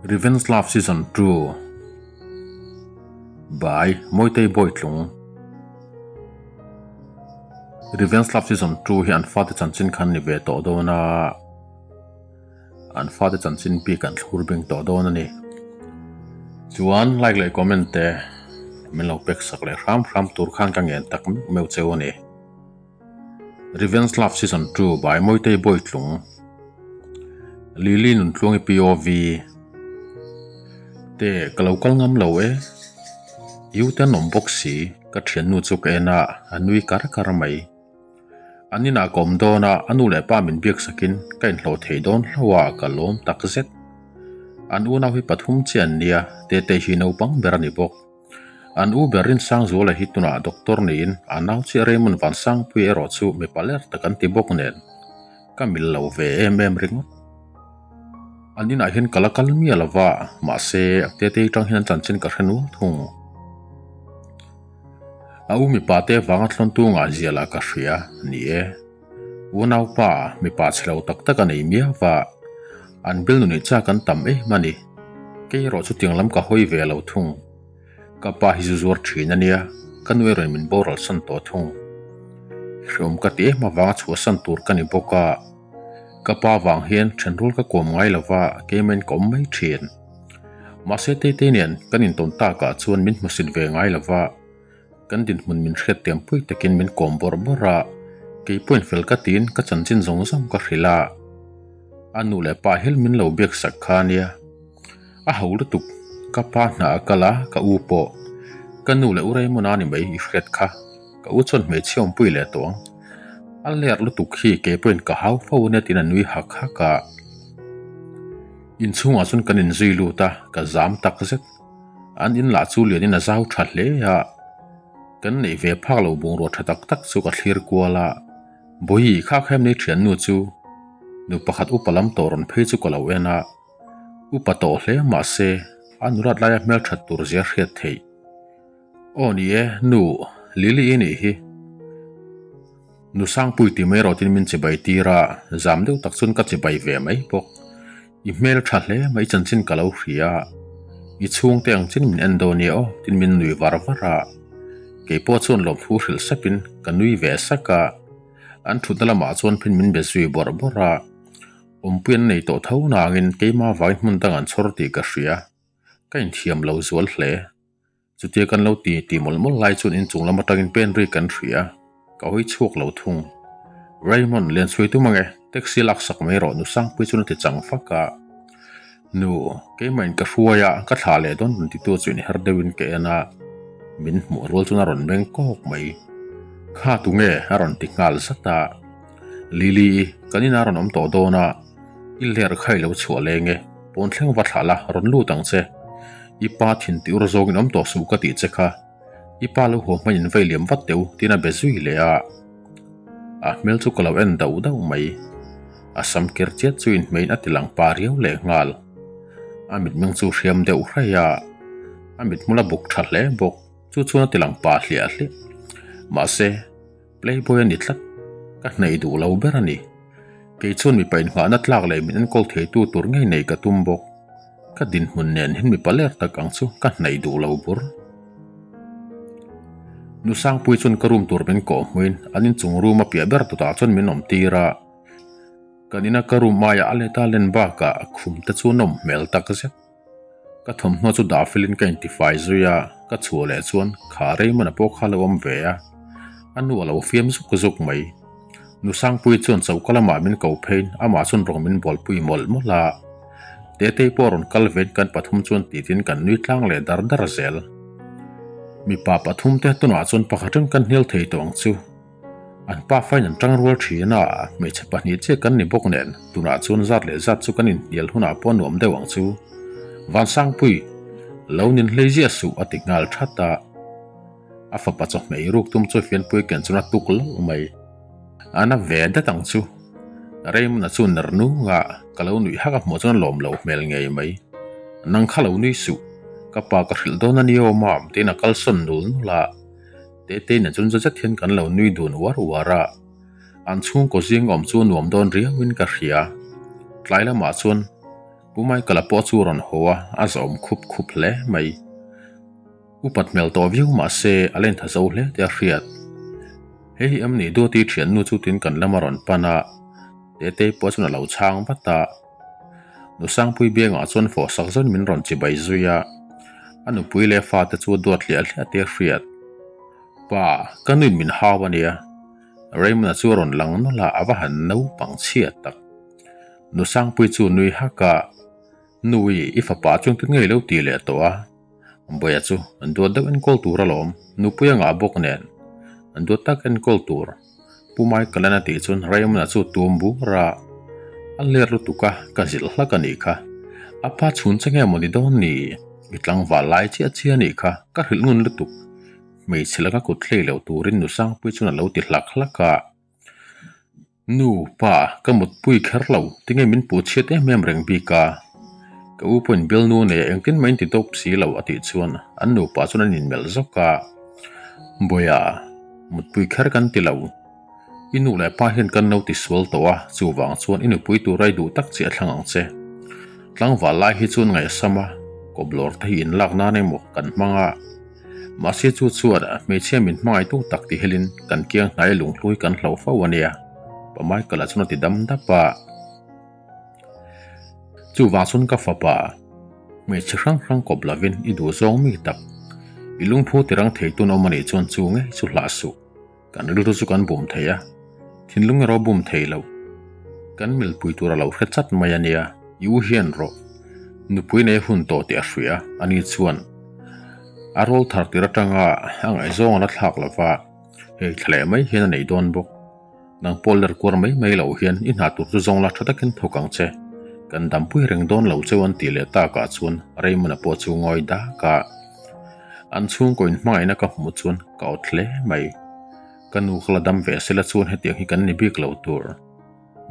Revenge Love Season 2 by Mawitei Bawitlung Revenge Love Season 2 hi an fate chanchin khan ni ve tawh dawn a, an fate chanchin bik an thlur bing tawh dawn a ni. Chuan like leh comment te min lo pek sak leh hram hram tur khan ka ngen tak meuh meuh cheu a ni. Revenge Love Season 2 by Mawitei Bawitlung Lily Nuntluangi POV Te ka lo kal ngam lo e I u te an awm bawk si ka thiannu chu ka en a a nui kar kar mai An inah ka awm dawn a a nu leh pa min biak sakin ka inhlawh thei dawn hlauh a ka lawm takzet An unau hi pathum chiah an nia Tete hi naupang ber a ni bawk. An u ber Rinsangzuala hi tunah doctor niin a nau chiah Raymond Vansangpui erawh chu mipa ler tak an ti bawk nen ka mil lo ve em em ringawt. An inah hian ka la kal miah lo va, mahse Tetei tang hian an chanchin ka hre nual thung. A u mipa te vanga thlawntu ngahzia lah ka hria ni e. Unaupa mipa chhe lo tak tak a nei miau va, an bialnu nih chak an tam em a ni. Kei erawh chutiang lam ka hawi ve lo thung. Ka pa hi zu zuar thin a nia, ka nu erawhin min boral san tawh thung. Hreawm ka ti em avanga chhuahsan tur ka ni bawk a, ka pa vang hian thenrual ka kuam ngai lo va, keimahin ka awm mai thin. Mahse Teitei nen kan intawn takah chuan min hmusit ve ngai lo va. Kan dinhmun min hriat tiampui takin min kawm bawrh bawrh a, kei pawhin fel ka tiin ka chanchin zawng zawng ka hrilh a. A nu leh pa hel min lo biak sak kha a nia. A ho lutuk, ka pa hna a kal a, ka u pawh. Ka nu leh u Raymond a ni mai i hriat kha, ka u chuan hmeichhia awmpui leh tawh ang. A ler lutuk hi kei pawhin ka hau fo ania tiin a nui hak hak a. Inchhungah chuan kan inzui lut a, ka zam takzet. An in lah chu lianin a zau tha hle a, kan neih ve phak lo bungrua tha tak tak chu ka thlir kual a, Bawihi kha kha em nei thiannu chu nu pakhat upa lam tawh rawn phei chu ka lo en a, upa tawh hle mahse a nulat laia hmelthat tur zia hriat theih. Aw ni e, nu Lily i nih hi. Nu Sangpui ti mai erawh tin min chibai tir a, zam deuh tak chuan ka chibai ve mai bawk. I hmel tha hle mai chanchin ka lo hria a, i chhungte ang chin min en dawn nia aw tin min nui var var a. Kei pawh chuan lawmthu hrilh sapin ka nui ve sak a, an thutna lamah chuan phin min be zui bawrh bawrh a. Awmpui an nei tawh tho nangin keimah vangin hmun dang an chhawr tih ka hria, ka inthiam lo zual hle. Chutia kan lo ti ti mawlh mawlh lai chuan inchung lam atangin pen ri kan hria, ka hawi chhuak lo thung. Raymond, lian chhui tum ange, taxi lak sak mai rawh nu Sangpui chuan a ti chang fak a. Nu, keimahin ka hruai a, ka thlah leh dawn rawn titu chu inher deuhin ka en a, min hmuh rual chuan a rawn meng kawk mai. Kha tunge? a rawn ti nghal zat a. Lily, kan inah rawn awm tawh dawn a, i ler kha i lo chhuah leng e, pawn thleng va thlah la, rawn lut ang che. I pa thin tih ur zawngin awm tawh suh ka tih che kha. I pa lo haw hmain in vei liam vat teh u, tiin a be zui leh a. A hmel chu ka lo en dauh dauh mai. A sam ker chiat chu inhmeiin a ti lang pa riau leh nghal. A mitmeng chu hriam deuh hraih a, a mithmul a buk tha hle bawk. Chu chuan a ti lang pa hliah hliah. Mahse. Playboy a ni tlat, ka hnaih duh lo ber a ni. Kei chuan mipa inngahna tlak leh min enkawl theitu tur ngei nei ka tum bawk. Ka dinhmun nen hian mipa ler tak ang chu ka hnaih duh lo bur. Nu Sangpui chuan ka room tur min kawh hmuin an inchung room a piah ber tutah chuan min awm tir a. Kan ina ka room aia a let a len bakah khum te chu nawm hmel tak zet. Ka thawmhnaw chu dah felin ka intifai zui a, ka chhuah leh chuan kha Raymond-a pawh kha a lo awm ve a, a nu a lo fiam zuk zuk mai. Nu Sangpuii chuan choka lamah min ko pheiin amah chuan rawng min bawlpui mawlh mawlh a. Tetei pawh rawn kal vein kan pathum chuan titin kan nui tlang leh dar dar zel. Mipa pathum te tunah chuan pakhat reng kan hnial thei tawh ang chu. An pa fain an tang rual thin a, hmeichhe pahnih chiah kan ni bawk nen, tunah chuan zat leh zat chu kan inhnial hunah pawh nuam deuh ang chu. Vansangpui, lo nin hlei ziah suh a ti nghal that a. A fapa chawhmeh i ruk tum chu fianpui ken chuan a tuk loh mai. A na ve det ang chu. Raymond-a chu ner nung a, ka lo nuih hak a hmuh chuan a lawm loh hmel ngei mai. Nang kha lo nui suh, ka pa ka hrilh dawn a ni aw mam tiin a kalsawn nul nul a. Tete nen chuan zet hian kan lo nui dun uar uar a, an chhungkaw zing awm chu nuam dawn riauin ka hria. Tlai lamah chuan Pu Michael-a pawh chu rawn haw a, a zawm khup khup hle mai. Upat hmel tawh viau mah se a len tha zo hle tih a hriat. Hei hi em ni Duati thiannu chu tin kan lam a rawn pan a, Tetei pawh chuan a lo chhang vat a. Nu Sangpui biangah chuan fawh sak zawin min rawn chibai zui a, a nupui leh fate chu duat hliah hliah tih a hriat. Pa, ka nuin min hau a nia. Raymond-a chu a rawn lang nawlh a, a va han naupang chhia tak. Nu Sangpui chu nui hak a, Nui, i fapa chuan tun ngei lo ti leh tawh a. Bawia chu an duat deuh enkawl tur alawm, nupui a ngah bawk nen. An duat tak enkawl tur. Pu Michael-an a tih chuan Raymond-a chu tum bur a, A ler lutuk a, ka zilh hlak a nih kha. A pa chhun che nge maw ni dawn ni? I tlangval lai chiah chiah a nih kha, ka hrilh ngun lutuk. Hmeichhe laka kut hlei lo turin Nu Sangpui chuan a lo ti hlak hlak a. Nu, pa, ka mutpui kher lo, tinge min puh chhiat em em reng bik a? Ka u pawhin bialnu nei a engtin mah in ti dawp si lo a tih chuan an nupa chuan an inmelh zawk a. Bawia, mutpui kher kan ti lo. I nu leh pa hian kan lo ti sual tawh a, chuvang chuan i nupui tura i duh tak chiah a thlang ang che. Tlangval lai hi chuan ngaihsam a, kawplawr te hi inlak nan emaw kan hmang a. Mahse chu chuan hmeichhia min hmangaihtu tak ti helin kan kiang hnai lunghlui kan hlo fo a nia, Pa Michael-a chuan a ti dam dap a. Chuvang chuan ka fapa, hmeichhe hrang hrang kawp lovin i duh zawng mi tak, i lungphu tirang thei tun awm a nih chuan chu ngei chu hlah suh. Kan rilru chu kan bum thei a, thinlung erawh bum thei lo. Kan milpui tur a lo hre chat mai a nia, i u hian rawh. Nupui nei hun tawh tih a hria, ani chuan a rawl thar tir atanga a ngaihzawng a la thlak lo va, hei thla leh mai hian a nei dawn bawk. Nang pawh ler kuar mai mai loh hian i hna tur chu zawng la tha takin thawk ang che. Kan dampui reng dawn lo cheu an tih leh takah chuan Raymond-a pawh chu ngawi dak a. An chhungkaw inhmangaihna ka hmuh chuan ka awt hle mai. Ka nu ka la dam ve sela chuan hetiang hi kan ni bik lo tur.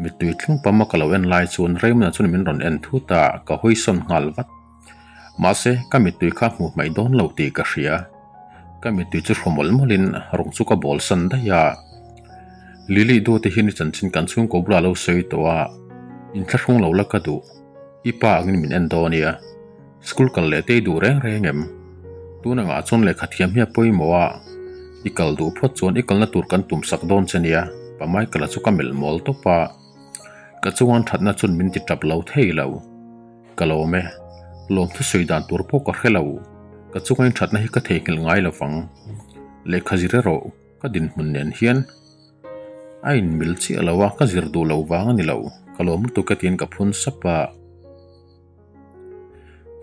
Mittui thleng pama ka lo en lai chuan Raymond-a chuan min rawn en thut a, ka hawi sawn nghal vat. Mahse, ka mittui kha hmuh hmaih dawn lo tih ka hria. Ka mittui chu hraw mawlh mawlhin rawng chu ka bawl san daih a. Lily duate hian i chanchin kan chhungkaw bulah lo sawi tawh a, inthlahrung lo la ka duh. I pa angin min en dawn nia. School kal leh te i duh reng reng em? Tun angah chuan lehkha thiam hi a pawimawh a, i kal duh phawt chuan i kalna tur kan tum sak dawn che nia, Pa Michael-a chu ka melh mawl tawp a. Ka chungan thatna chuan min ti tap lo thei lo. Ka lawm e, lawmthu sawi dan tur pawh ka hre lo. Ka chunga in thatna hi ka theihnghilh ngai lo vang. Lehkha zir erawh ka dinhmun nen hian a inmil chiah lo a, ka zir duh lo vang a ni lo. Ka lawm lutuk e tiin ka phun sap a.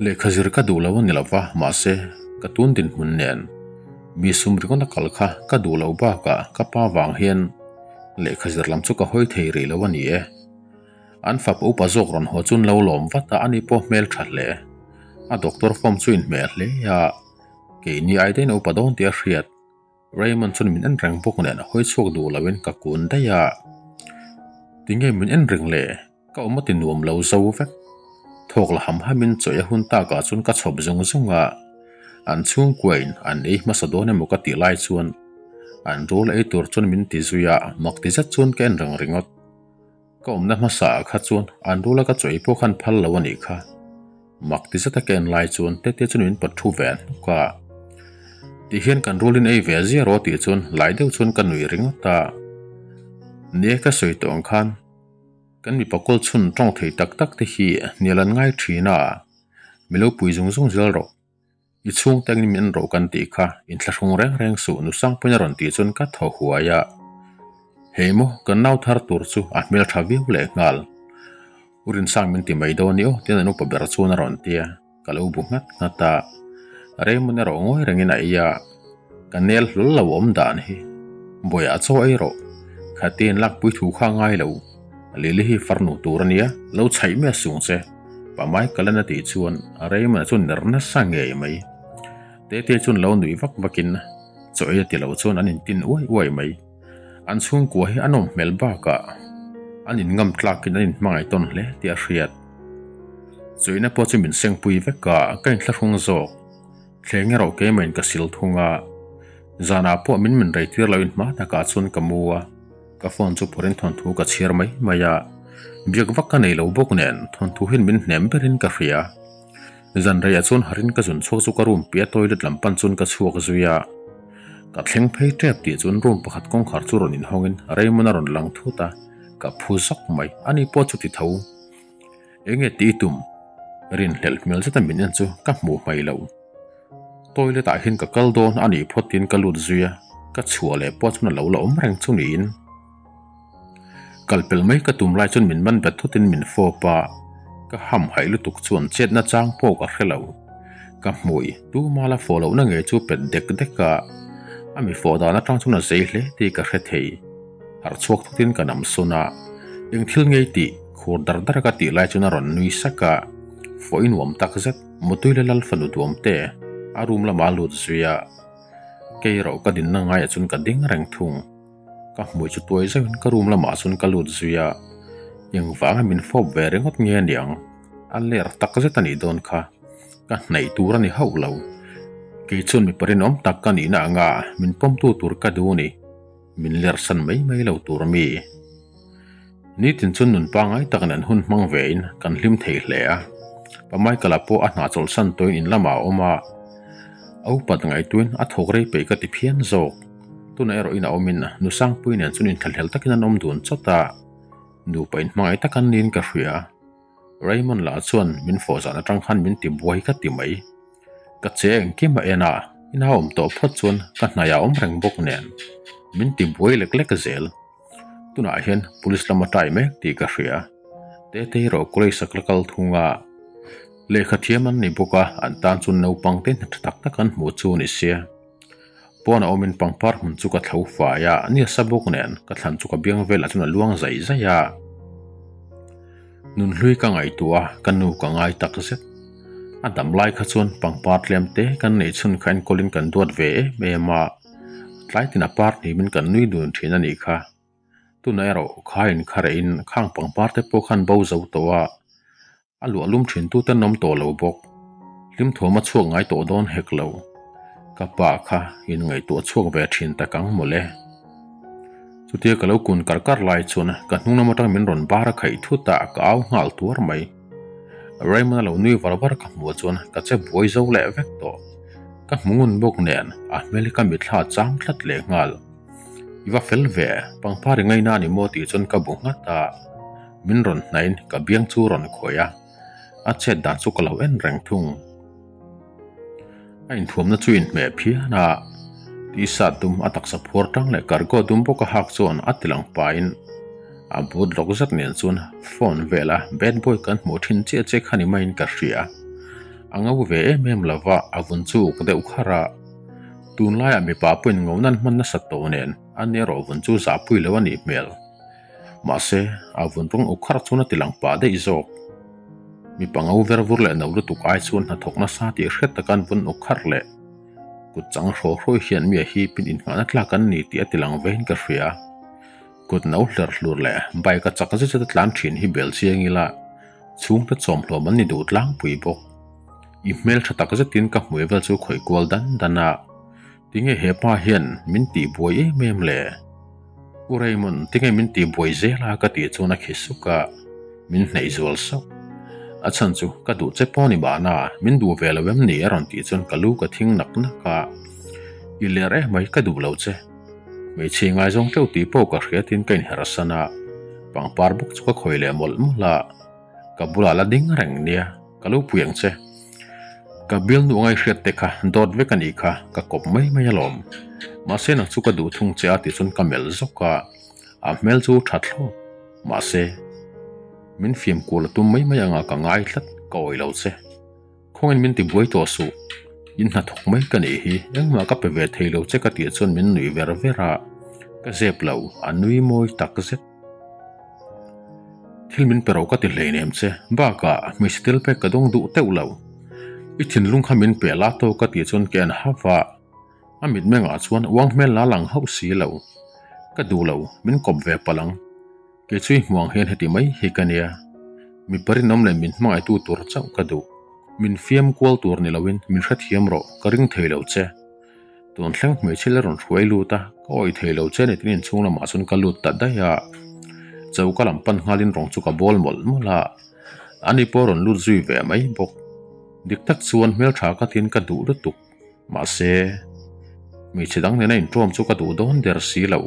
Lehkha zir ka duh lo a ni lo va, mahse, ka tun dinhmun nen mi sum ringawt a kal kha ka duh loh bakah ka pa vang hian lehkha zir lam chu ka hawi thei rih lo a ni e. An fapa upa zawk rawn haw chu an lo lawm vat a, ani pawh hmel tha hle. A doctor form chu inhmeh hle a, keini ai daih in a upa dawn tih a hriat. Raymond chuan min en reng bawk nen hawi chhuak duh loin ka kun daih a, tinge min en reng le? Ka awm a ti nuam lo zo vek. Thawk la ham hamin chawih a hun takah chuan ka chhawp zung zung a, an chhungkuain an ei hmasa dawn emaw ka tih lai chuan an rul ei tur chuan min ti zui a, mak ti zet chuan ka en reng ringawt. Ka awmna hmasa ah kha chuan an rula ka chawih pawh khan phal lo a nih kha. Mak ti zeta ka en lai chuan tete chuan min pawt thu ve hnuk a. Ti hian kan rulin ei ve zia rawh tih chuan lai deuh chuan ka nui ringawt a. Ni e ka sawi tawh ang khan kan mipa kawl chhun tawng thei tak tak te hi hnial an ngai thin a, milo pui zung zung zel rawh. I chhungte angin min en rawh kan tih kha inthlahrung reng reng suh Nusangpuiin a rawn tih chuan ka thaw huai a. Hei maw kan nau thar tur chu a hmel tha viau leh nghal. U Rinsang min ti mai dawn i aw tiin an upa ber chuan a rawn ti a, ka lo bu nghat nghat a. Raymond erawh ngawi rengin a ei a, ka nel hlawl lo awm dan hi. Bawiah chaw ei rawh, khatin lakpui thu kha a ngai lo. Lily hi farnu tur a nia, lo chhaih mai a sung che. Pa Michael-an a tih chuan Raymond-a chu ner nasa ngei mai. Tete chuan lo nuih vak vakin chaw ei a ti lo chuan an intin uai uai mai. An chhungkua hi a nawm hmel bakah an inngam tlakin an inhmangaih tawn hle tih a hriat. Chawihna pawh chu min sengpui vek a, ka inthlahrung zawk. Thleng erawh keimah in ka sil thung a, zanah pawh min min rei tir loin hma takah chuan ka mu a, ka phone chu phawrhin thawnthu ka chhiar mai mai a. Biak vak ka nei lo bawk nen thawnthu hian min hnem berin ka hria. Zan reiah chuan harin ka zun chhuak chu ka room piah toilet lam pan chuan ka chhuak zui a. Ka thleng phei tep tih chuan room pakhat kawngkhar chu rawn inhawngin Raymond a rawn lang thut a, ka phu zawk mai. Ani pawh chu ti tho. Enge tih i tum? Rinhlelh hmel zeta min en chu ka hmuh hmai lo. Toilet ah hian ka kal dawn a nih phawt tiin ka lut zui a, ka chhuah leh pawh chuan a lo la awm reng chu niin. Kal pel mai ka tum lai chuan min man bet thutin min fawp a, ka ham haih lutuk chuan chetna chang pawh ka hre lo. Ka hmui tuma la fawh lohna ngei chu pet dek dek a, a mi fawh dan atang chuan a zei hle tih ka hre thei. Harh chhuak thutin ka nam sawn a, eng thil ngei tih khur dar dar ka tih lai chuan a rawn nui sak a, fawh i nuam tak zet. Mutui leh Lal fanu duam te a room lamah a lut zui a, kei erawh ka dinna ngaiah chuan ka ding reng thung. Ka hmui chu tuai zauhin ka room lamah chuan ka lut zui a, engvanga min fawp ve ringawt nge aniang? A ler tak zet a nih dawn kha, ka hnaih tur a ni hauh lo. Kei chuan mipa rinawm tak ka nihna anga min pawmtu tur ka duh a ni. Min ler san mai mai lo tur mi. Nitin chuan nun pangai tak nen hun hmang vein kan hlim thei hle a. Pa Michael-a pawh a hna chawlhsan tawhin in lamah a awm a. A upat ngaihtuin a thawk rei peih ka ti phian zawk. Tunah erawh in a awmin nu Sangpui nen chuan inthlahlel takin an awm dun chawt a. Nupa inhmangaih tak an niin ka hria. Raymond lah chuan min fawh zan atang khan min ti buai ka ti mai. Ka che engkim a en a, ina awm tawh phawt chuan ka hnaiah awm reng bawk nen min ti buai lek lek zel. Tunah hian police lam a tai mek tih ka hria. Tete erawh college a la kal thung a, lehkha thiam an ni bawk a, an tan chuan naupang te hna tha tak tak an hmuh chu a ni sia. Pawnah awmin pangpar hmun chu ka thlo fai a, ni a sa bawk nen ka thlan chu ka biang velah chuan a luang zaih zaih a. Nunhlui ka ngaihtuah a, ka nu ka ngai tak zet. A dam lai kha chuan pangpar tlem te kan neih chhun kha enkawlin kan duat ve em em a, tlai tin a par hnimin kan nui dun thin a nih kha. Tunah erawh khain kharehin khang pangpar te pawh khan bo zo tawh a, A luah lum thin tu ten awm tawh lo bawk. Hlim thuam a chhuak ngai tawh dawn hek lo. Ka pa kha in ngaihtuah chhuak ve thin tak ang mawle. Chutia ka lo kun kar kar lai chuan ka hnung lam atang min rawn bar a khaih thut a, ka au nghal tuar mai. Raymond a lo nui var var ka hmuh chuan ka che buai zo leh vek tawh. Ka hmu ngun bawk nen a hmel hi ka mitthla chang tlat leh nghal. I va fel ve, pangpar i ngaina a ni maw tih chuan ka bu nghat a. Min rawn hnaiin ka biang chu rawn khawih a, a chet dan chu ka lo en reng thung. A inthuamna chu inhmeh phian a, t-shirt dum a taksa phuar tang leh cargo dum bawk a hak chuan a ti lang pahin a but lawk zet nen chuan phone vela bad boy kan hmuh thin chiah chiah kha ni maiin ka hria. A ngo ve em em lova, a vun chu uk deuh kharh a. Tunlaiah mipa pawhin ngo nan hman nasat tawh nen a ni erawh vun chu zahpui lo a nih hmel. Mahse, a vun rawng uk kharh chuan a ti lang pah daih zawk. Mipa ngo ver vur leh no lutuk ai chuan hnathawk nasa tih hriat taka an vun uk kharh leh kut chang hraw hrawi hian mi a hipin inngahna tlak an ni tih a ti lang vein ka hria. Kut no hler hlur leh bike a chak zet zet a tlan thin hi bel chiang ila chhungte chawmhlawm an ni duh tlangpui bawk. I hmel tha tak zetin ka hmui vel chu khawih kual dan dan a. Tinge hepa hian min tih buai em em le? U Raymond, tinge min tih buai zel a ka tih chuan a khi suk a, min hnaih zual sauh. A chhan chu ka duh che pawh ni mahna, min duh ve lo em ni a rawn tih chuan ka lu ka thing nak nak a. I ler em mai ka duh lo che. Hmeichhe ngaizawng teuh tih pawh ka hria tiin ka inhersan a, pangpar bawk chu ka khawi leh mawlh mawlh a. Ka bulah la ding reng nia, ka lo pui ang che. Ka bialnu angai hriat te kha dawt vek a nih kha, ka kawp mai mai alawm. Mahse nang chu ka duh thung che a tih chuan ka melh zawk a, a hmel chu tha thlawt. Mahse, min fiam kual a tum mai mai anga ka ngai tlat, ka awih lo che. Khawngin min ti buai tawh suh, in hnathawk mai ka nih hi, engmah ka pe ve thei lo che ka tih chuan min nuih ver ver a, ka zep lo, a nui mawi tak zet. Thil min pe ro ka ti hleinem che, bakah hmeichhe tel pek ka dawng duh teuh lo. I thinlung kha min pe la tawk ka tih chuan ka en hauh a, a mitmengah chuan uang hmel la lang hauh si lo. Ka duh lo, min kawp ve palh ang. Kei chu i hmuh ang hian heti mai hi ka nia. Mipa rinawm leh min hmangaihtu tur chauh ka duh. Min fiam kual tur ni loin min hrethiam rawh, ka ring thei lo che. Tun thleng hmeichhe la rawn hruai lut a, ka awih thei lo che ni tin inchhung lamah chuan ka lut ta daih a. Choka lam pan nghalin rawng chu ka bawl mawlh mawlh a, ani pawh a rawn lut zui ve mai bawk. Dik tak chuan hmeltha ka tin ka duh lutuk. Mahse, hmeichhe dang nena inṭawm chu ka duh dawn der si lo.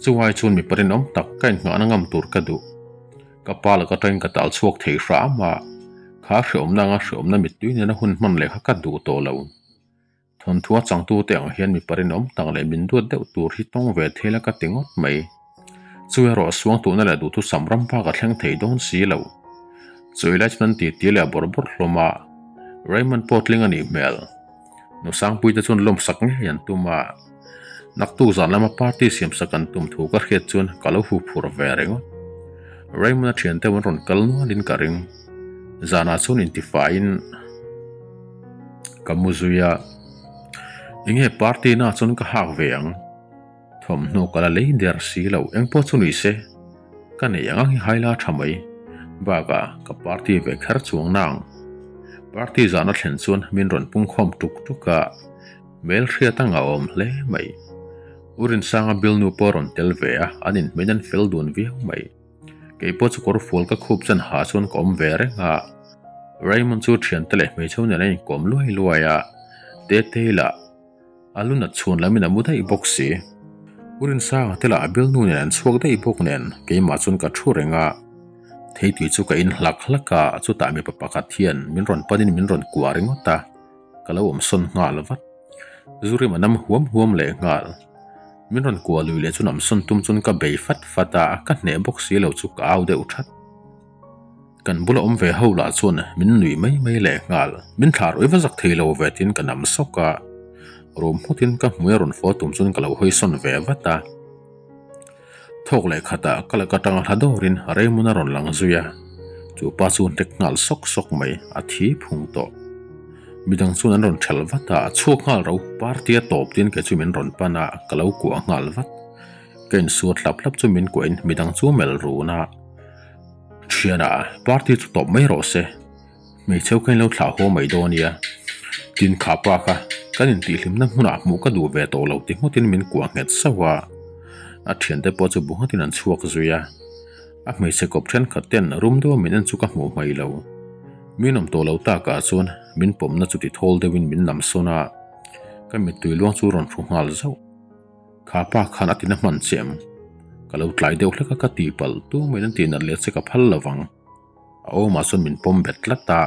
Chuai chuan mipa rinawm tak ka inngahna ngam tur ka duh. Ka pa laka ṭain ka tal chhuak thei hram a, kha hreawmna anga hreawmna mittui nena hun hman leh kha ka duh tawh lo. Thawnthu a changtute ang hian mipa rinawm tak leh min duat deuh tur hi tawng ve thei la ka ti ngawt mai. Chu erawh suangtuhna leh duhthusam ram bak a thleng thei dawn si lo. Chawi lai chuan an titi leh a bawrh bawrh hlawm a, Raymond pawh tling a nih hmel. Nu Sangpuite chuan lawmsak ngei an tum a, naktuk zan lama party siamsak an tum thu ka hriat chuan ka lo hu phur ve ringawt. Raymond-a thiante an rawn kal nualin ka ring. Zanah chuan intifaiin ka mu zui a, enge party na chuan ka hak ve ang. Thawmhnaw ka la lei der si lo, engpawh chu ni se, ka neih ang ang hi haila tha mai. Bakah ka party ve kher chuang nang. Party zahna thlen chuan min rawn pungkhawm tuk tuk a, hmel hriat anga awm hle mai. U Rinsanga bilnu pawh a rawn tel ve a, an inhmein an fel dun viau mai. Kei pawh chu kawr fual ka khup chen ha chuan ka awm ve reng a, Raymond chu thiante leh hmeichhe nen a inkawm luai luai a, Tetei lah a lu nat chhuan lamin a mu daih bawk si. U Rinsanga te lah a bilnu nen an chhuak daih bawk nen keimah chuan ka thu reng a, theitui chu ka in hlak hlak a, chutah mipa pakhat hian min rawn panin min rawn kuah ringawt a, ka lo awm sawn nghal vat. Zurim a nam huam huam leh nghal. Min rawn kuah lui leh chu nam sawn tum chuan ka bei fat fat a, ka hneh bawk si lo chu ka au deuh that. Kan bula awm ve ho lah chuan min nuih mai mai leh nghal. Min thlah rawih va zak thei lo ve tiin ka nam sawk a. Rum hmutin ka hmui a rawn fawh tum chuan ka lo hawi sawn ve vat a. Thawk leh khatah ka laka tanga hla dawrin Raymond a rawn lang zui a, chu pa chu hnek nghal sawk sawk mai, a thi phung tawh. Midang chuan an rawn ṭhel vat a, a chhuak nghal ro, party a tawp tiin kei chu min rawn pan a, ka lo kuah nghal vat. Ka insuat hlap hlap chu min kuahin midang chu melh run a, Thiana, party chu tawp mai rawh se. Hmeichhe kha in lo thlah haw mai dawn nia. Tin kha pa kha kan intihhlimna hmunah hmuh ka duh ve tawh lo ti ngawtin min kuah nghet sauh a. A thiante pawh chu bu nghatin an chhuak zui a. A hmeichhe kawp thenkhat ten rum deuha min en chu ka hmuh hmai lo. Min awm tawh lo takah chuan min pawmna chu ti thawl deuhin min lam sawn a. Ka mittui luang chu rawn hru nghal zauh. Kha pa khan a tina hman che em? Ka lo tlai deuh hlek a ka tihpalh tu mai an tih nat leh che ka phal lo vang. A awmah chuan min pawm bet tlat a.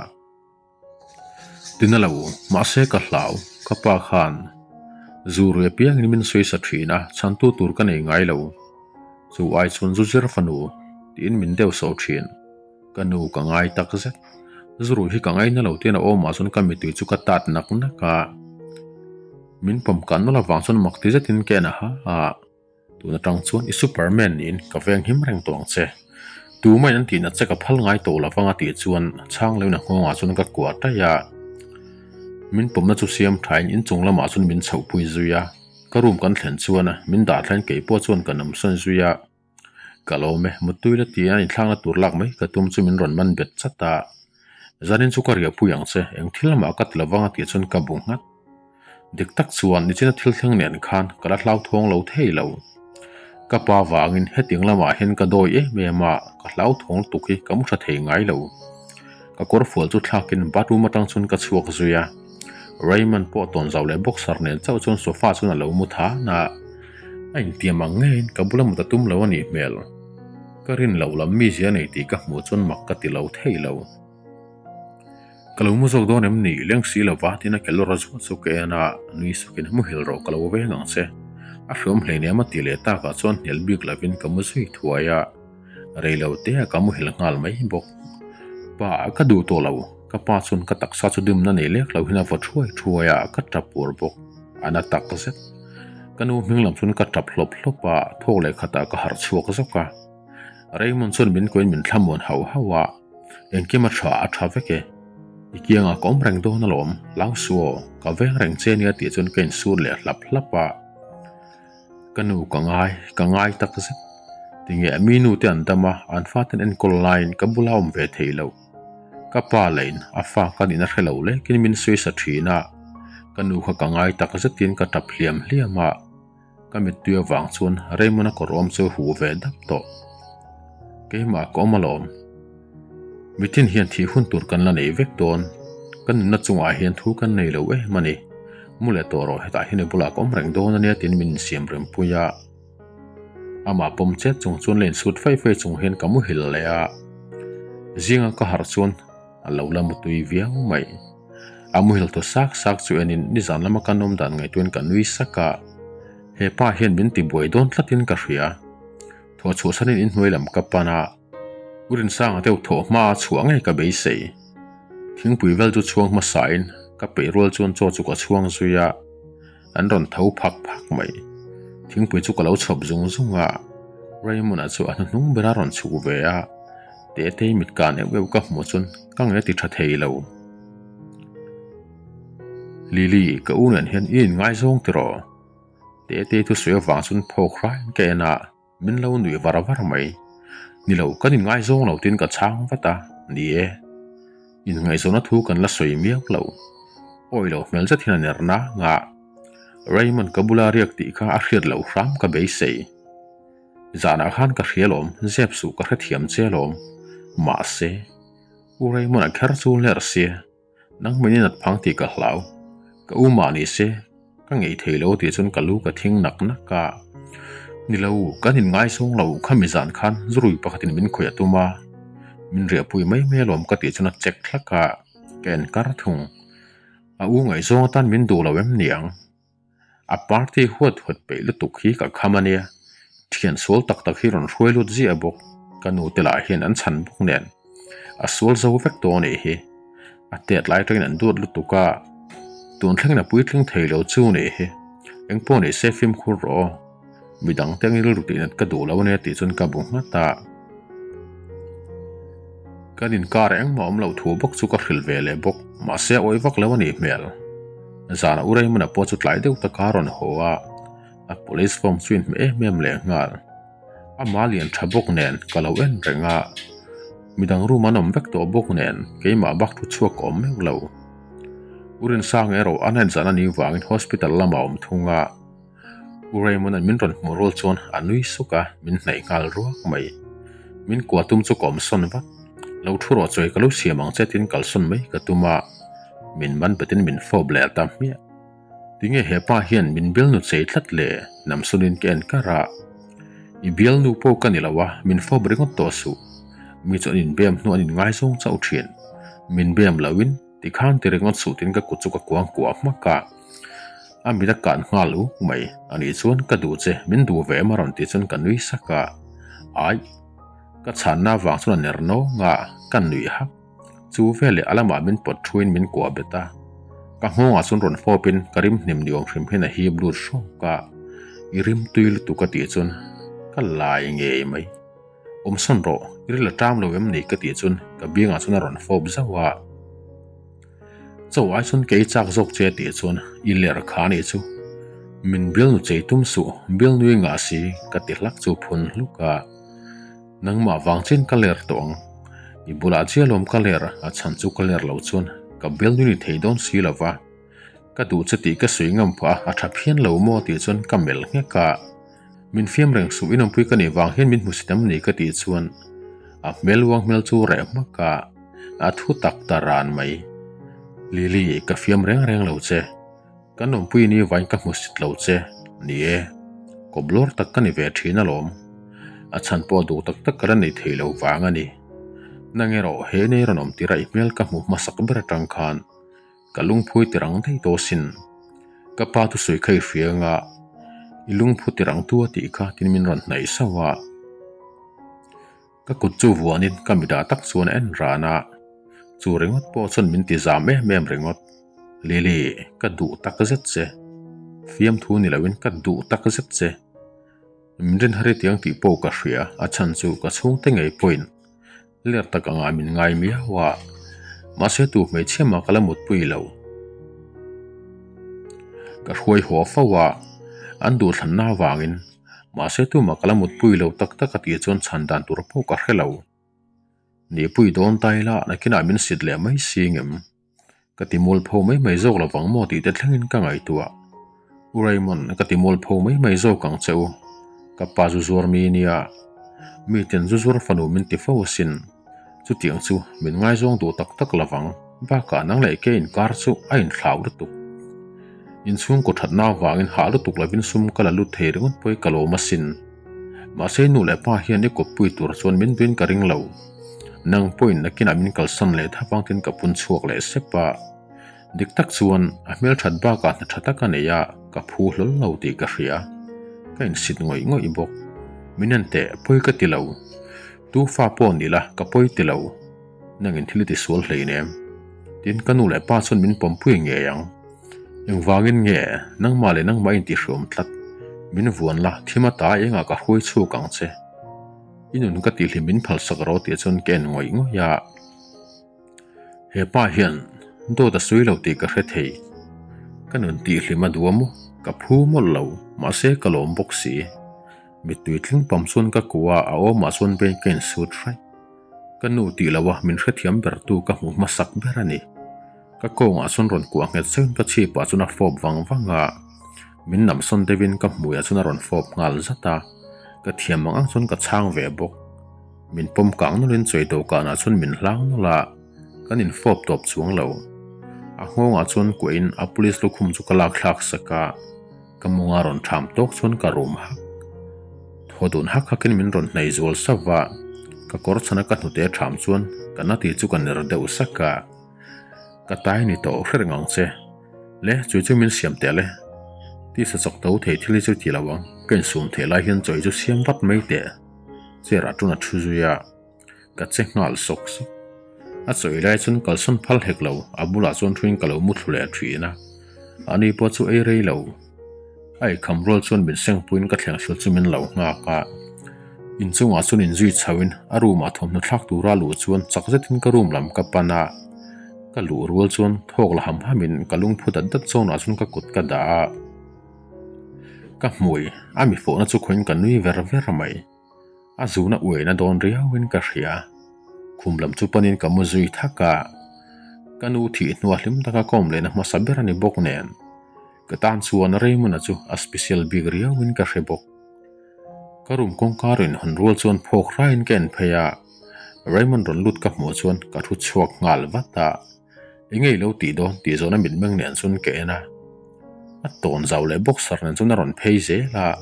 Tina lo, mahse ka hlau, ka pa khan zu rui apiangin min sawi sa thin a, chhantu tur ka nei ngai lo. Chu ai chuan zu zir fanu tiin min deuh sawh thin. Ka nu ka ngai tak zet. Zu rui hi ka ngaina lo tiin a awmah chuan ka mittui chu ka tat nak nak a. Min pawm kan nawlh avang chuan mak ti zetin ka en a ha a. Tun atang chuan i Superman niin ka veng him reng tawh ang che. Tumain an tihna che ka phal ngai tawh lo vang a tih chuan chhang leuhin a nghawngah chuan ka kuah taih a. Min pawmna chu siam thain inchung lamah chuan min chhohpui zui a. Ka room kan thlen chuan min dah thlain kei pawh chuan ka namsawn zui a. Ka lawm e, muttui la tia inthlakna tur lak mai ka tum chu min rawn man bet chat a. Zanin chu ka riahpui ang che, eng thil mah ka ti lo vang a tih chuan ka bu nghat. Dik tak chuan nichina thil thleng nen khan ka la hlauthawng lo thei lo. Ka pa vangin hetiang lamah hian ka dawi em em a, ka hlauthawng lutuk hi ka mu tha thei ngai lo. Ka kawrfual chu thlakin bathroom atang chuan ka chhuak zui a. Raymond pawh tawnzau leh boxer nen chauh chuan sofa chuan a lo mu than a. A intiam ang ngeiin ka bula mut a tum lo a nih hmel. Ka rin loh lam mizia nei tih ka hmuh chuan mak ka ti lo thei lo. Ka lo mu zawk dawn em ni? Leng si lova tiin a ke lawr a zuah chu ka en a, nui sukin muhil rawh ka lo veng ang che. A hriawm hleinem a ti leh takah chuan hnial bik lovin ka mu zui thuai a, rei lo te a ka muhil nghal mai bawk. Pa, ka duh tawh lo. Ka pa chuan ka taksa chu dimna nei lek lo hian a vaw thuai thuai a, ka tap uar bawk. A na tak zet. Ka nu hming lam chuan ka tap hlawp hlawp a, thawk leh khatah ka harh chhuak zawk a. Raymond chuan min kuain min thlamuan hauh hauh a, Engkim a tha a tha vek e. I kiangah ka awm reng dawn alawm, hlau su aw, ka veng reng che nia tih chuan ka insur leh hlap hlap a. Ka nu ka ngai, ka ngai tak zet. Tinge mi nu te an dam a, an faten enkawl laiin ka bula awm ve thei lo. Ka pa lahin a fa ka nihna hre lo lekin min sawi sa thin a, ka nu kha ka ngai tak zetin ka tap hliam hliam a. Ka mittui avang chuan Raymond-a kawr awm chu a huh ve dap tawh. Keimah ka awm alawm. Mitin hian thih hun tur kan la nei vek dawn. Kan nunna chungah hian thu kan nei lo em a ni. Mu leh tawh rawh, hetah hian i bulah ka awm reng dawn ania tiin min insiam rem pui a. Amah pawm chet chung chuan la insut fai fai chung hian ka muhil leh a. Zinga ka harh chuan a lo la mutui viau mai. A muhil thaw sak sak chu enin nizan lama ka nawm dan ngaihtuahin ka nui sak a. He pa hian min tibuai dawn tlatin ka hria. Thawh chhuahsanin inhnuai lam ka pan a. U Rinsanga deuh thawh hma a chhuah ngei ka beisei. Thingpui vel chu chhuang hmasain ka peih rual chuan chaw chu ka chhuang zui a. An rawn tho phak phak mai. Thingpui chu ka lo chhawp zung zung a, Raymond-a chu a hnuhnung ber a rawn chhuk ve a, Tetei mit kan euh euh ka hmuh chuan ka nge ti tha thei lo. Lily, ka u nen hian i inngaizawng tiraw? Tetei thusawi avang chuan phawk hraiin ka en a. Min lo nuih var var mai. Ni lo, kan inngaizawng lo tiin ka chhang vat a, ni e. Inngaihzawnna thu kan la sawi miau lo. Awi lo hmel zet hian a ner nang a. Raymond ka bula riak tih kha a hriat loh hram ka beisei. Zanah khan ka hria lawm, zep suh ka hrethiam che lawm. Mahse, U Raymond a kher chu ler sia. Nang min inat phang tih ka hlau. Ka u mah ni se, ka ngei thei lo tih chuan ka lu ka thing nak nak a. Ni lo, kan inngaizawng lo khami zan khan zurui pakhatin min khawih a tum a. Min riahpui mai mai alawm ka tih chuan a check hlak a, ka en kar thung. A u ngaihzawng atan min duh lo em niang? A party huat huat peih lutuk hi ka kham a nia, thian sual tak tak hi rawn hruai lut ziah bawk, ka nu te lah hian an chhan bawk nen a sual zo vek tawh a nih hi, a tet lai atangin an duat lutuk a, tun thlengin a puitling thei lo chu a nih hi, engpawh ni se fimkhur rawh aw, midang te angin rilru tih nat ka duh lo a nia tih chuan ka bu nghat a, kan inkar engmah awm loh thu bawk chu ka hrilh ve leh bawk, mahse a awih vak lo a nih hmel. Zana u Raymond-a pawh chu tlai deuh taka a rawn haw a, a police form chu inhmeh em em leh nghal. Ama lian tha bawk nen ka lo en reng a, midang room an awm vek tawh bawk nen keimah bak thu chhuak ka awm meuh lo. U Rinsanga erawh a night zan a nih vangin hospital lamah a awm thung a, U Raymond-a'n min rawn hmuh rual chuan a nui suk a, min hnaih nghal ruak mai. Min kua tum chu ka awm sawn vat. Lo thu rawh chawi ka lo siam ang che tiin kalsawn mai ka tum a, min man betin min fawp leh ta hmiah. Tinge hepa hian min bialnu chei tlat le? Namsawnin ka en kar a. I bialnu pawh ka ni lo a, min fawp ringawt tawh suh. Mi chu an inbem hnu an inngaizawng chauh thin. Min bem loin Tikhan ti ringawt suh tiin ka kut chu ka kuang kuah hmak a, a mit a kan nghal uk mai. Ani chuan ka duh che, min duh ve em a rawn tih chuan ka nui sak a, Aih, ka chhanna avang chuan a ner nawng a, ka nuih hak. Chu veleh a lamah min pawt thuin min kuah bet a, ka nghawngah chuan rawn fawpin ka rim hnim ni awm hrim hian a hip lut hrawk a, I rim tui lutuk a tih chuan ka lai ngei mai. Awm sawn rawh, i ril a ṭam lo em ni ka tih chuan ka biangah chuan a rawn fawp zauh a. Cho ai chuan kei chak zawk che a tih chuan i ler kha a nih chu. Min bialnu chei tum suh, bialnui ngah si ka ti hlak chu phun hluk a. Nangmah vang chian ka ler tawh ang. I bulah chialawm ka ler a chhan chu ka ler lo chuan ka bialnui ni thei dawn si lo va. Ka duh che tih ka sawi ngam phah a, a ṭha phian lo maw tih chuan ka melh nghek a. Min fiam reng suh, inawmpui ka nih vang hian min hmu si tam ni ka tih chuan a hmel uang hmel chu reh hmak a, a thu tak ta ran mai. Lily, ka fiam reng reng lo che. Kan awmpui ni vain ka hmu sit lo che. Ni e, kawp lawr tak ka ni ve thin alawm. A chhan pawh duh tak tak ka la nei thei lo vang a ni. Nang erawh he nei rawn awm tirah i hmel ka hmu hmasak ber atang khan Ka lungphui tirang daih tawh sin. Ka pa thusawi kha i hria anga i lungphu tirang tu a tih kha tin min rawn hnaih sauh a. Ka kut chu vuanin ka midah tak chuan a en ran a, chu ringawt pawh chuan min ti zam em em ringawt. Lily, ka duh tak zet che. Fiamthu ni loin ka duh tak zet che. Min rin har i tiang tih pawh ka hria, a chhan chu ka chhungte ngei pawhin Ler tak angah min ngai miau a, mahse tu hmeichhia mah ka la mutpui lo. Ka hruai haw fo a, an duhthlanna avangin mahse tumah ka la mutpui lo tak tak a tih chuan chhan dan tur pawh ka hre lo. Nihpui dawn ta ila nakinah min sit leh mai si ngem. Ka ti mualpho mai mai zawk lovang maw tih te thlengin ka ngaihtuah. U Raymond, ka ti mualpho mai mai zawk ang che u. Ka pa zu zuar mi nia. Miten zu zuar fanu min ti fo asin. Chutiang chu min ngaizawng duh tak tak lovang, bakah nang leh ke inkar chu a inthlau lutuk. Inchhungkaw thatna avangin hah lutuk lovin sum ka la lut thei ringawt pawh i ka lawm asin. Mahse nu leh pa hian i kawppui tur chuan min duin ka ring lo. Nang pawhin nakinah min kalsan leh tha vang tin ka pun chhuak leh sep a. Dik tak chuan a hmelthat bakah hna tha tak a nei a, ka phu hlawl lo tih ka hria. Ka insit ngawih ngawih bawk. Min en teh, pawi ka ti lo. Tu fa pawh ni la, ka pawi ti lo. Nangin thil i ti sual hleinem. Tin, ka nu leh pa chuan min pawmpui ngei ang. Engvangin nge nangmah leh nangmah in tihhriawm tlat? Min vuan la, thim ata engah ka hruai chhuak ang che. I nun ka tihhlim min phalsak rawh tih chuan ka en ngawih ngawih a. He pa hian dawt a sawi lo tih ka hre thei. Ka nun tihhlim a duh a maw? Ka phu mawlh lo, mahse ka lawm bawk si. Mittui tling pam chuan ka kuah a, a awmah chuan vein ka insut hraih. Ka nu tih loh a min hrethiam bertu ka hmu hmasak ber a ni. Ka kawngah chuan rawn kuah nghet zeuhin ka chhipah chuan a fawp vang vang a, min namsawn deuhin ka hmuiah chuan a rawn fawp nghal zat a, ka thiam ang ang chuan ka chhang ve bawk. Min pawm kang nawlhin chawi dawhkanah chuan min hlang nawlh a, kan infawp tawp chuang lo. A nghawngah chuan kuahin a police lukhum chu ka lak thlak sak a, ka munga rawn ṭham tawk chuan ka rum hak. Thaw dun hak hakin min rawn hnai zual sauh va, ka kawr chhana ka hnute ṭham chuan ka na ti chu ka ner deuh sak a. Ka tai ni tawh hre reng ang che. Le, chu chu min siam teh le. Tisa chak tho thei thil hi chu ti lo ang, ka insum theih lai hian chawi chu siam vat mai teh. Chair ah tuna thu zui a, ka che nghal sawk sawk. A chawi lai chuan kalsawn phal hek lo, a bulah chuan thuin ka lo mu thlu leh thin a. Ani pawh chu ei rei lo. A eikham rual chuan min sengpuiin ka thleng sil chu min lo nghak a. Inchungah chuan inzui chhoin a room ah thawmhnaw thlak tura luh chuan chak zetin ka room lam ka pan a. Ka luh rual chuan thawk la ham hamin ka lungphu dat dat zawnah chuan ka kut ka dah a. Ka hmui a mi fawhna chu khawiin ka nui ver ver mai. A zuna uaina dawn riauin ka hria. Khum lam chu panin ka mu zui thak a. Ka nu thih hnua hlim taka ka awm lehna hmasa ber a ni bawk nen. Ka tan chuan Raymond-a chu a special bik riauin ka hre bawk. Ka room kawngka rawn hawn rual chuan phawk hraiin ka en phei a. Raymond rawn lut ka hmuh chuan ka thu chhuak nghal vat a. Enge i lo tih dawn tih zawhna mitmeng nen chuan ka en a. A tawn zau leh boxer nen chuan a rawn phei zel a,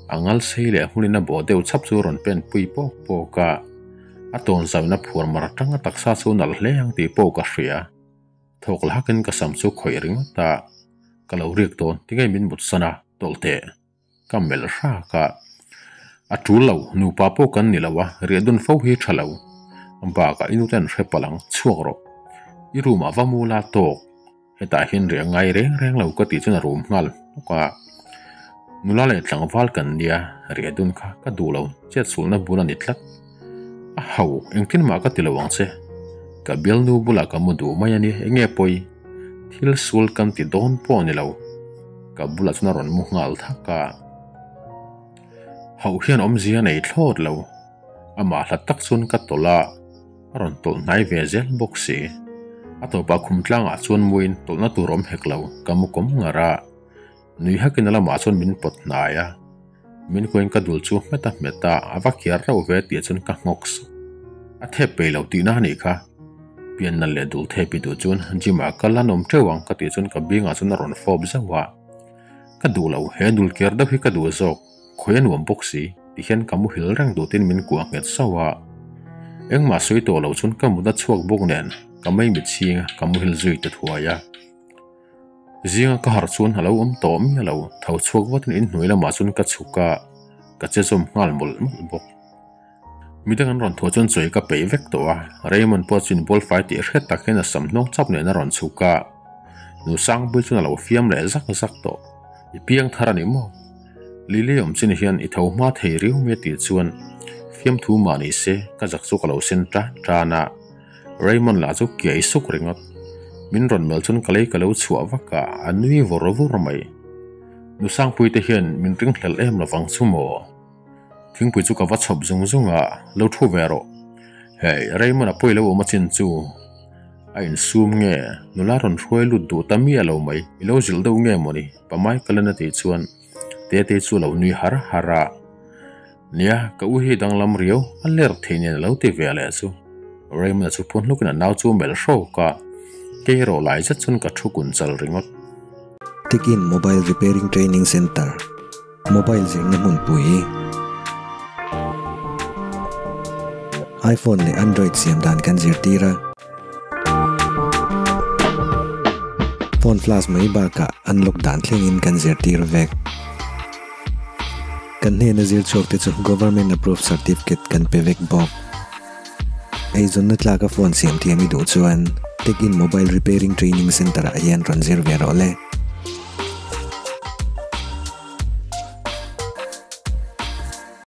a ngal sei leh hmulin a bawh deuh chhap chu a rawn pen pui pawk pawk a. A tawn zauin a phuar mar atang a taksa chu nalh hle ang tih pawh ka hria. Thawk la hakin ka sam chu khawih ringawt a, ka lo riak dawn tinge min mutsan a, tawlh teh. Ka melh hrak a, a tul lo, nupa pawh kan ni lo a, riah dun fo hi tha lo. Bakah i nute an hre palh ang, chhuak rawh. I room ah va mu la tawk, hetah hian riah ngai reng reng lo ka tih chuan a rum nghal hnawk a. Nula leh tlangval kan nia, riah dun kha ka duh lo, chetsulna bul a ni tlat. A ho, engtin mah ka ti lo ang che. Ka bialnu bulah ka mu duh mai a ni, enge pawi? Thil sual kan ti dawn pawh a ni lo. Ka bulah chuan a rawn mu nghal thak a. Hauh hian awmzia a nei thlawt lo. Amah hlat tak chuan ka tawlh a, a rawn tawlh hnai ve zel bawk si. A tawpah khum tlangah chuan muin tawlhna tur awm hek lo, ka mu kawm ngar a. Nui hakin a lamah chuan min pawt hnai a. Min kuain ka dul chu hmet a hmet a, a va kiar reuh ve tih chuan ka nghawk suk. A thep peih lo tihna a nih kha. Pian nalh leh dul thep i duh chuan gym ah kal an awm teuh ang ka tih chuan ka bingah chuan a rawn fawp zauh a. Ka duh lo, he dul kiar deuh hi ka duh zawk, khawi a nuam bawk si ti hian ka muhil reng duh tin min kuah nghet sauh a. Engmah sawi tawh lo chuan ka mut a chhuak bawk nen ka maimit chhing a, ka muhil zui ta thuai a. Zinga ka harh chuan a lo awm tawh miah lo, tho chhuak vatin inhnuai lamah chuan ka chhuk a, ka che zawm nghal mawlh mawlh bawk. Midang an rawn thuah chuan chawi ka peih vek tawh a, Raymond pawh chu inbual fai tih hriat tak hian a sam hnawng chap nen a rawn chhuk a, Nu Sangpui chuan a lo fiam leh zak zak tawh. I piang thar a ni maw? Lily awm chin hian i tho hma thei riau mai a tih chuan fiamthu mah ni se ka zak chu ka lo sen tan tan a. Raymond lah chu kiai suk ringawt. Min rawn melh chuan ka lei ka lo chhuah vak a, a nui vawr vawr mai. Nu Sangpui te hian min ringhlelh em lovang chu maw? Thingpui chu ka va chhawp zung zung a, lo thu ve rawh. Hei, Raymond a pawi lo awm a chin chu. A insum nge? Nula rawn hruai lut duh ta miah lo mai, i lo zilh deuh nge mawni? Pamai ka la na tih chuan Tete chu a lo nui har har a. Nia, ka u hi danglam riau, a ler thei nen a lo ti ve leh chu. Raymond-a chu phun hlukin a nau chu melh hrawk a, kei erawh lai zet chuan ka thu kun chal ringawt. Tekin Mobile Repairing Training Centre, Mobile zirna hmunpui, iPhone leh Android siam dan kan zirtir a. Phone flash mai bakah unlock dan thlengin kan zirtir vek. Kan hnena zir chhuak te chu Government approved certificate kan pe vek bawk. Eizawnna tlaka phone siam thiam i duh chuan Tech in Mobile Repairing Training Centre ah hian rawn zir ve rawh le.